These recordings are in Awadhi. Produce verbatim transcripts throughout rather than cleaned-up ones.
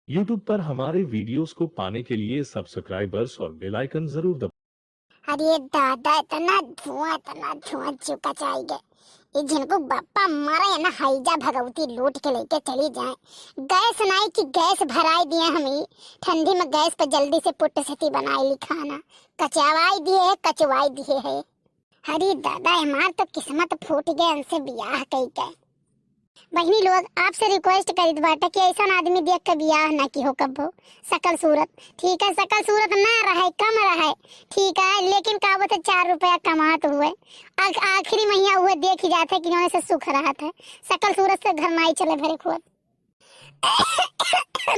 YouTube पर हमारे videos को पाने के लिए subscribers और bell icon जरूर दबाएं। अरे दादा, इतना धुआं, इतना धुआं, चुका चाहिए। ये झिनकू बप्पा मारा या ना, हैजा भगवती लूट के लेके चली जाए। गैस नाई कि गैस भराई दिए हम ही। ठंडी में गैस पे जल्दी से पुट्ट सती बनाई ली खाना, कचवाई दिए है, कचवाई दिए है। अरे दादा, हमार तो किस्मत फूट गए, उनसे बियाह कई के। बहिनी लोग, आपसे request करित बाटे कि ऐसन आदमी देख के बियाह ना किहो कब्बो। शकल सूरत, ठीक है, शकल सूरत ना रहे, कम रहे, ठीक है, लेकिन का बोलते, चार रुपया कमात हुए, आ-, आखिरी महीना हुए देखी जात है कि जौने से सुख रहत है। शकल सूरत से घर नाई चले भरे खोत।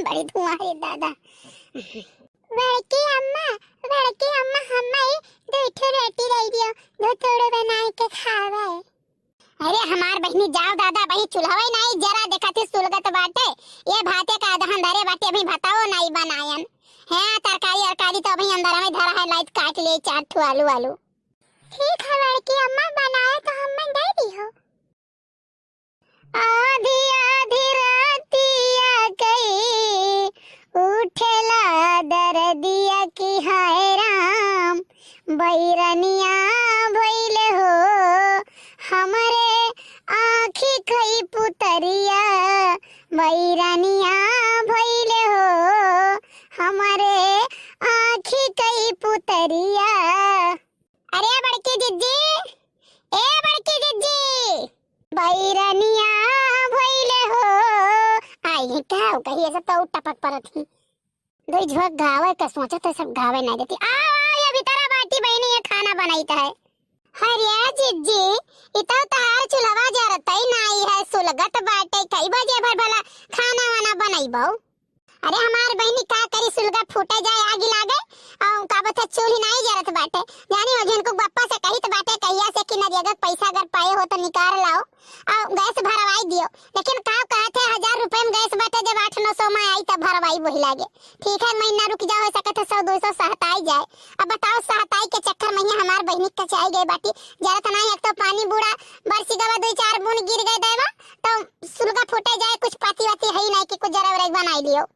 बड़ी धुआं है दादा। बड़की अम्मा, बड़की अम्मा, हमें दो ठो रोटी दे दियो, दो टुकड़े बनाए के खावे। अरे हमार बहिनी, जाओ दादा, बही चूल्हवे नाई जरा, देखत ही सुलगत बाटे। ये भाते का अदहन धरे बाटे, अभी भताओ नाई बनायन। हाँ, तरकारी अरकारी तो अभी अंदर में धरा है, लाइत काट ले चार ठो आलू, आलू। ठीक है बड़की अम्मा, बनाए तो हमें दे दियो। आधी आधी रातिया कई उठेला दरदिया कि हाय राम, बैरनिया भइले हो हमरे आँखी कई पुतरिया, बैरनिया भइले हो हमरे आँखी कई पुतरिया। अरे बड़की जिज्जी, ए बड़की जिज्जी, बैरनिया भइले हो। आई है का, कहिए से तो टपक परत ही। दुई झोंक गावे के सोचत है, सब गावे ना देती। आओ, आओ, ये भीतरा बाटी बहिनी, ये खाना बनाइत है। अरे जिज्जी, इ तो तहार चूल्हवा जरतई नाई है, सुलगत बाटे, कई बजे भर भला खाना वाना बनइबो? अरे हमार बहिनी का करी, सुलगा फूटे जाए, आगी लागे, अउ का बता चूल्ही नाई जरत बाटे। जानी हो झिनकू बप्पा से कहित बाटे कहिया से कि नरियगक पैसा अगर पाए हो तो निकार लाओ, अउ गैस भरवाई दियो। लेकिन का कहत है, हजार रुपए में गैस बाटे, जब आठ नौ सौ में आई तब भरवाई वही लागे। ठीक है, महीना रुक जाओ, हो सकत है सौ दो सौ सहताई जाए। अब बताओ, सहताई के चक्कर में ही हमार बहिनी कचाई गए बाटी। जरत नाई, एक तो पानी बूढ़ा बरसी गवा, दुई चार बूंद गिर गए देवा, तो सुलगा फूटे जाए, कुछ पाती वाती है ही नहीं कि कुछ जरा वरा बनाई लियो।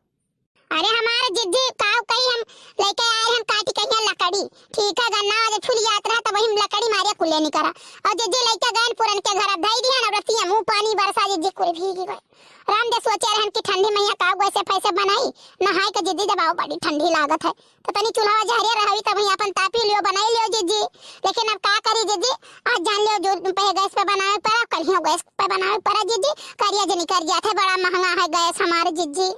अरे हमार जिज्जी, काव कही हम लेके आए हम काटी कहिया लकड़ी। ठीक है, गन्ना आज फुलियात रहा तब हम लकड़ी मारे कुले नहीं करा। और जिज्जी लेके गए पुरन के घर, अब धई दिया ना रतिया, मुंह पानी बरसा, जिज्जी कुल भीगी गए। राम दे सोचे रहन कि ठंडी मैया काव वैसे फैसे बनाई, नहाए के जिज्जी जब आओ बड़ी ठंडी लागत है, तो तनी चूल्हा जहरिया रहवी तब ही अपन तापी लियो, बनाई लियो जिज्जी। लेकिन अब का करी जिज्जी, आज जान लियो जो पे गैस पे बनावे पड़ा, कल ही गैस पे बनावे पड़ा जिज्जी। करिया जनी कर जात है, बड़ा महंगा है गैस हमारे जिज्जी।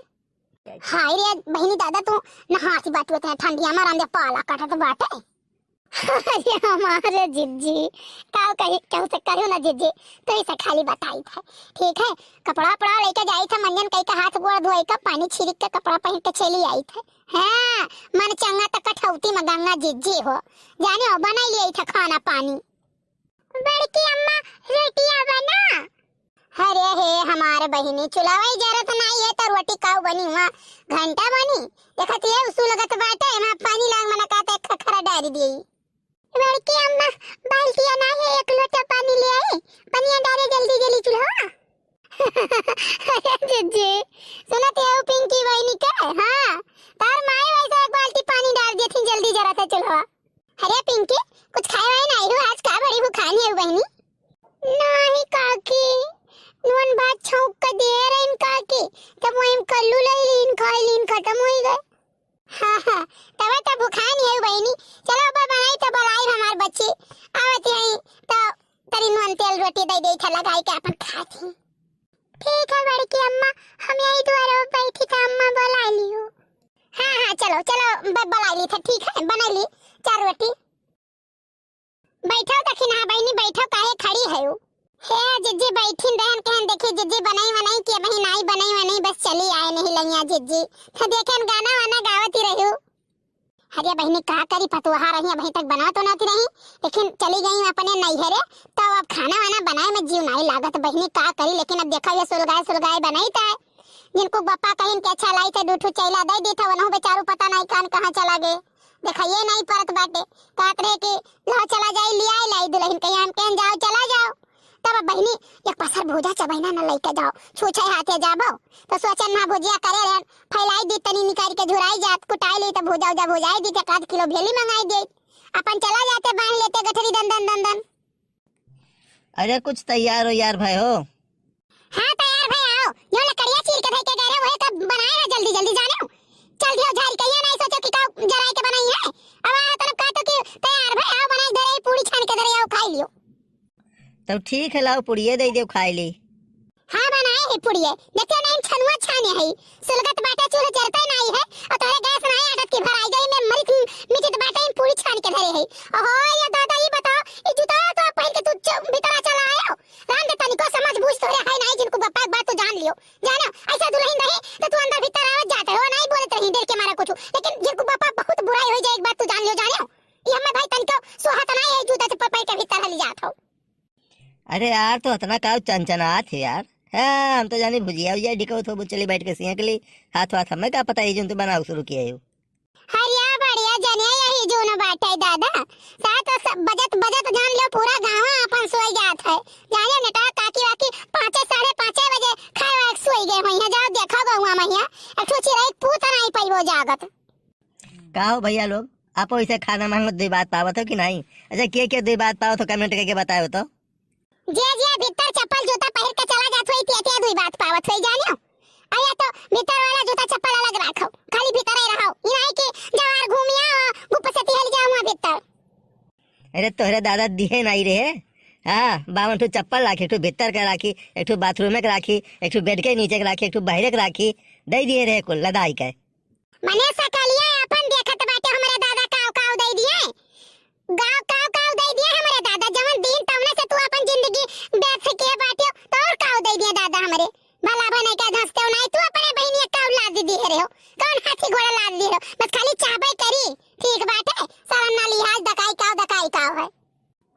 हाय रे बहिनी दादा, तू नहाती बाटू इतना ठंडिया में राम दे पाला कटत बाटे। अरे हमारे जिज्जी, का कही, केहू से कहियो ना जिज्जी, तो इसे खाली बताई थे, ठीक है? कपड़ा उपड़ा लेके जाई थे, मंजन कई का हाथ गोड़ धोई का, पानी छिड़क के कपड़ा पहन के चली आई थे। हाँ, मन चंगा तो कठौती में गंगा जिज्जी हो, जाने हो, बनाई लिया थे खाना पानी। बड़की अम्मा, रोटियां बना। अरे हे हमार बहिनी, चुलावा ही जरत नाई है तो रोटी काऊ बनी हुआ? घंटा बनी। देखत ये उसु लगत बाटे, एमा पानी लाग मना कहते खखरा डारी दी। बड़की अम्मा, बाल्टिया नाई है, एक लोटा पानी ले आई, पनिया डारे जल्दी जल्दी चुल्हा। अरे जिज्जी, सुनत है वो पिंकी बहिनी के? हाँ, तार माई वैसे एक बाल्टी पानी डार दिए थी, जल्दी जरा था चुल्हा। अरे पिंकी, कुछ खाए वाए नाही हो? आज का बड़ी भुखानी है बहिनी? नाही काकी, नून भात छौंक के दिए रहीन काकी, तब वही कल्लू ले लीन, खाई लीन, खत्म होई गए। हाँ, हाँ, तबे तो भुखानी है बहिनी। चलो अब बनाई तो बुलाई हमार बच्ची, आवत है तो तरी नून तेल रोटी दे दे था लगाई के अपन खाती। ठीक है बड़की अम्मा, हम यही दुआरे बैठी था, अम्मा बुला लियो। हाँ, हाँ, चलो, चलो, ब-, बुला ली था, ठीक है, बना ली चार रोटी। बैठो दखिनहा बहिनी, बैठो, काहे खड़ी है? हे जिज्जी, बैठिन रहन कहन, देखी जिज्जी, बनाई वनाई के बहिन आई, बनाई वनाई, बस चली आए नहीं लइया जिज्जी, तो देखेन गाना वाना गावती रहू। अरे बहिनी, का करी, पतोहा रही, अभी तक बनावत उनावत रही, लेकिन चली गई अपने नैहरे, तो अब खाना वाना बनाए में जीव नाई लागत बहिनी, का करी। लेकिन अब देखा, ये सुलगाए सुलगाए बनाई थे, जिनको बप्पा कहिन के अच्छा लाई थे, दू ठो चैला दे दी था, वनहु बेचारू पता नहीं कान कहाँ चला गए, देखाइए नहीं परत बाटे। कहत रहे कि लो चला जाई, ले आई लाई दुल्हन, कहीं हम कहन जाओ, चला जाओ, तब बहिनी, एक पसर भुजा चबैना न लइके जाओ, छूछे हाथे जाबो। तो सोचन ना भुजिया करे रहन, फैलाई दी तनी निकाल के झुराई जात, कुटाई ली त भुजा उजा भुजाई दी, एक आध किलो भेली मंगाई दी, अपन चला जाते बांध लेते गठरी दन दन दन दन। अरे कुछ तैयार हो यार भाई हो। हाँ तैयार भाई आओ, यो लकड़िया चीर के धई के गए रहे, वही तो बनाए है जल्दी जल्दी जाने। चल दियो झारी के, ये नहीं सोचो कि का जराई के बनाई है। अब आओ तरफ कह तो कि तैयार भाई आओ, बनाई धरे पूड़ी छान के धरे आओ, खाई लियो। तब ठीक है, लाओ पुड़िये दे दियो खाई ली। हाँ बनाए है पुड़िये, देखते नहीं छनुआ छाने है, सुलगत बाटे चूल्हा जरते नहीं है, और तोरे गैस नहीं आदत की भराई गई में मरित मिटित बाटे में पूड़ी छान के धरे है। ओहो ये दादा ये बताओ, ये जूता तो आप पहन के तू च-, भीतर आ चला आयो, राम के तनिको समझ बूझ तोरे है नहीं, जिनको गप्पा एक बात तू जान लियो, जानो ऐसा दुल्हन रही तो तू अंदर भीतर आवत जाते हो, नहीं बोलत रही डर के मारा कुछ, लेकिन जिनको गप्पा बहुत बुराई हो जाए एक बात तू जान लियो, जानो ये हमें भाई तनिको सुहात नहीं है, जूता चप्पल पहन के भीतर हली जात हो। अरे यार, तो इतना का चनचनात है यार? हाँ, हम तो जानी भुजिया उजिया डिको थो, चली बैठ के सेंक ली। हाथ वाथ हमें का पता, ये जो तू बनाओ शुरू किया हो। हरिया बढ़िया जने यही जून बाटे दादा। सा तो सब बजत बजत जान लो पूरा गाँव अपन सोई जात है। जाने नेटा काकी वाकी पाँचे साढ़े पाँचे बजे खाए वाए सोई गए हुई है। जाओ देखो गहुआ महिया, एक ठो चिरई पूत नहीं पैबो जागत। का हो भैया लोग, आप ऐसे खाना मांगो, दुई बात पावत हो कि नहीं? अच्छा, के के दुई बात पावत हो, comment करके बताओ तो। जे जे भीतर चप्पल जूता पहिर के चला जात होई, ते ते दुई बात पावत होई, जानियो। अरे तो भीतर वाला जूता चप्पल अलग राखो, खाली भीतर ही रहो। ई नहीं कि जवार घूमिया, गुप्प से तिहल जाओ वहाँ भीतर। अरे तोहरे दादा दिहे नहीं रहे। हाँ, बावन ठो चप्पल राखी, एक ठो भीतर के राखी, एक ठो bathroom के राखी, एक ठो bed के नीचे के राखी, एक ठो बाहर के राखी, दे दिए रहे कुल लदाई के। मने सकलिया अपन देखत बाटे हमरे दादा काव काव दे दिए। गाव काव काव दे दिए हमरे दादा, जवन दिन तवने से तू अपन जिंदगी व्यर्थ किए बाटे, तो और काव दे दिए दादा हमरे। भला बने के धंसते हो नहीं, तू अपने बहिनिया काव लाद दिए रहे हो, कौन हाथी घोड़ा लाद दिए रहे हो, बस खाली चाहबे करी। ठीक बाटे, शरम ना लिहाज, दकाई काव, दकाई काव है।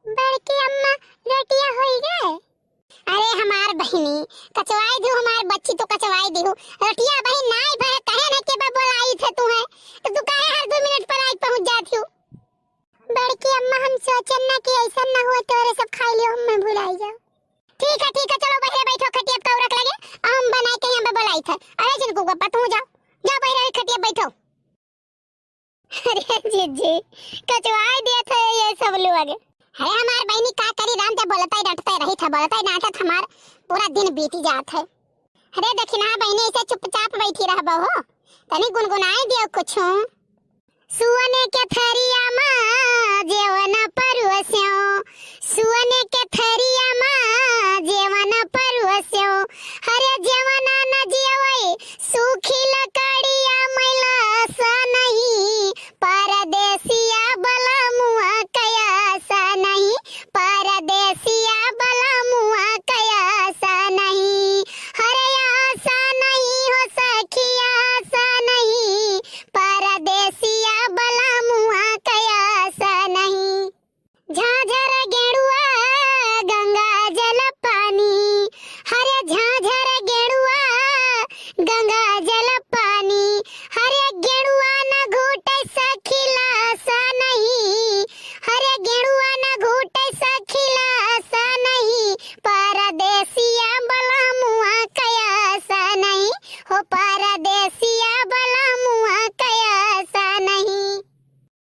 बड़की अम्मा, रोटिया होई गए? अरे हमार बहिनी, कचवाई दिहु, हमार बच्ची तो कचवाई दिहु। रोटिया बहिन नाई भय, कहे न के बा बोलाई थे तू है, तो तू काहे हर दो मिनट पर आई पहुंच जाती हो? बड़की अम्मा, हम सोचन ना कि ऐसा ना हुआ, तोरे सब खाई लियो, हम भुलाई जाओ। ठीक है, ठीक है, चलो बहरे बैठो, खटिया पे रख लगे, हम बनाए के यहाँ पे बोलाई थे। अरे जिनको को पता हो जाओ, जाओ बहरे खटिया बैठो। अरे जीजी, कचवाई दिए थे ये सब लोग। अरे हमार बहिनी का करी राम, जब बोलता ही डंटता ही रही था, बोलता ही डांटत हमार पूरा दिन बीती जात है। अरे दखिना बहिनी ऐसे चुपचाप बैठी रहबो हो, तनी गुनगुनाए दियो कुछ। सुअने के थरिया मा जेवन परुस्यो, सुअने के थरिया मा जेवन परुस्यो, हरे जेवना न जेवई सूखी लक